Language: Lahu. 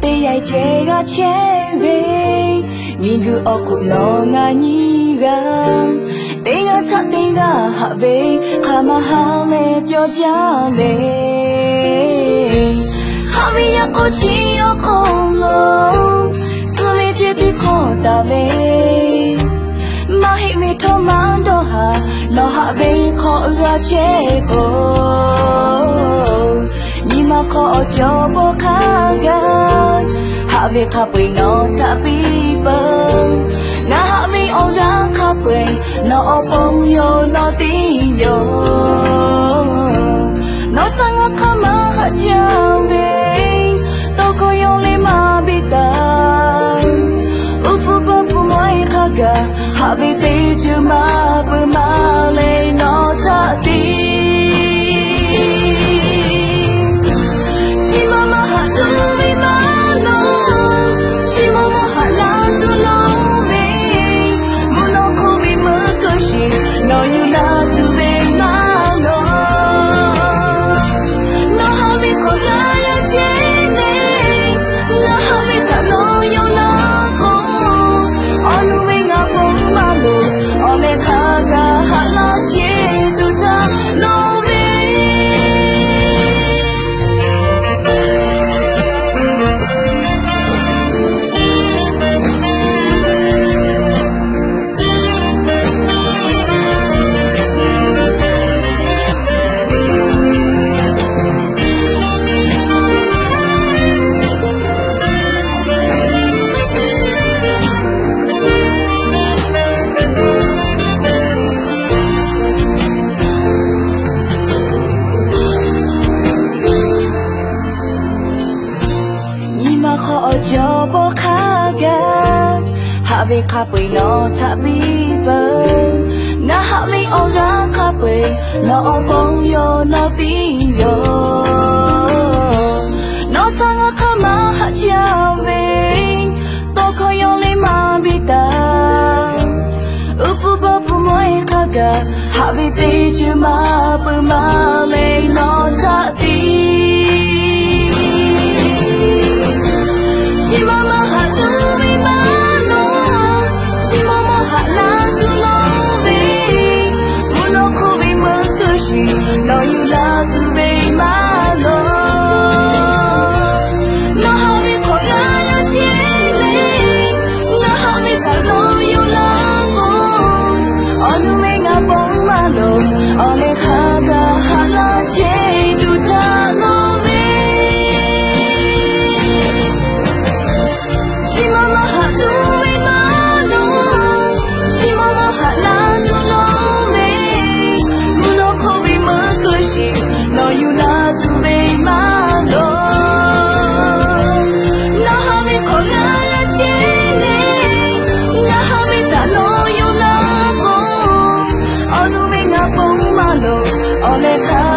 Teˇ yaˇ ceh g'a chehˇ ve, miˬguiˬ awˬ hk'oˆ nawˬ ngaˬ nyi g'a. Teˇ g'aˇ htaꞈ teˇ g'aˇ haꞈ ve hk'a maˇ haˉ leh pyawˇ jaˇ le. Haꞈ ve yaˇ k'o chi awˬ hk'aw lo suh ve chi teˇ hkawˇ taˍ ve, maˇ heˆ ve htawˇ maˇ dawˇ haˍ. Nawˬ haꞈ ve hk'aw g'a chehˇ k'o, nyi ma hk'aw awˬ cawˬ pawˆ hk'a gaˇ, haꞈ ve hk'a peu-eˬ nawˬ htaꞈ piˇ peuˬ. Ngaˬ haꞈ ve awˬ g'aˇ hk'a peu-eˬ nawˬ awˬ pon yoˬ, nawˬ tiˉ yoˬ. Nawˬ htaꞈ ngaˬ hk'aˬ ma haꞈ jaˇ ve, tawˇ hkawˇ yawˇ leh maˇ biˇ taˍ. Uˉ hpu baˆ hpu mawˇ-e hk'a gaˬ, haꞈ ve teˇ ceuˬ maˇ peuˬ maˇ le nawˬ htaꞈ tiˉ. Chi ma maˇ haꞈ tuˬ ve maˇ lawˬ, chi ma maˇ haꞈ laˇ tuˬ lawˬ ve, mvuhˇ naw hk'oˆ ve meuˇ keu shiˍ nawˬ yuˬ laˇ tuˬ ve maˇ lawˬ. Nawˬ haꞈ ve hk'aw g'a yaˇ chehˇ ve, ngaˬ haꞈ ve htaꞈ nawˬ yawˇ laˇ k'o, awˬ nu ve ngaˬ ponˬ maˇ loˍ. Awˬ leh hk'a gaˬ haꞈ laˇ chehˇ tuˬ htaꞈ nawˬ ve Nyi ma hk'aw awˬ cawˬ pawˆ hk'a gaˇ, haꞈ ve hk'a peu-eˬ nawˬ htaꞈ piˇ peuˬ. Ngaˬ haꞈ ve awˬ g'aˇ hk'a peu-eˬ nawˬ awˬ pon yoˬ, nawˬ tiˉ yoˬ. Nawˬ htaꞈ ngaˬ hk'aˬ ma haꞈ jaˇ ve, tawˇ hkawˇ yawˇ leh maˇ biˇ taˍ. Uˉ hpu baˆ hpu mawˇ-e hk'a gaˬ, haꞈ ve teˇ ceuˬ maˇ peuˬ maˇ le nawˬ htaꞈ tiˉ. Chi ma maˇ haꞈ tuˬ ve maˇ lawˬ, chi ma maˇ haꞈ laˇ tuˬ lawˬ ve, mvuhˇ naw hk'oˆ ve meuˇ keu shiˍ nawˬ yuˬ laˇ tuˬ ve maˇ lawˬ. Nawˬ haꞈ ve hk'aw g'a yaˇ chehˇ ve, ngaˬ haꞈ ve htaꞈ nawˬ yawˇ laˇ k'o, awˬ nu ve ngaˬ ponˬ maˇ loˍ. Awˬ leh hk'a gaˬ haꞈ laˇ chehˇ tuˬ htaꞈ nawˬ ve chi ma maˇ haꞈ tuˬ ve maˇ lawˬ, chi ma maˇ haꞈ laˇ tuˬ lawˬ ve, mvuhˇ naw hk'oˆ ve meuˇ keu shiˍ nawˬ yuˬ laˇ tuˬ ve maˇ lawˬ. Nawˬ haꞈ ve hk'aw g'a yaˇ chehˇ ve, ngaˬ haꞈ ve htaꞈ nawˬ yawˇ laˇ k'o, awˬ nu ve ngaˬ ponˬ maˇ loˍ. Awˬ leh hk'a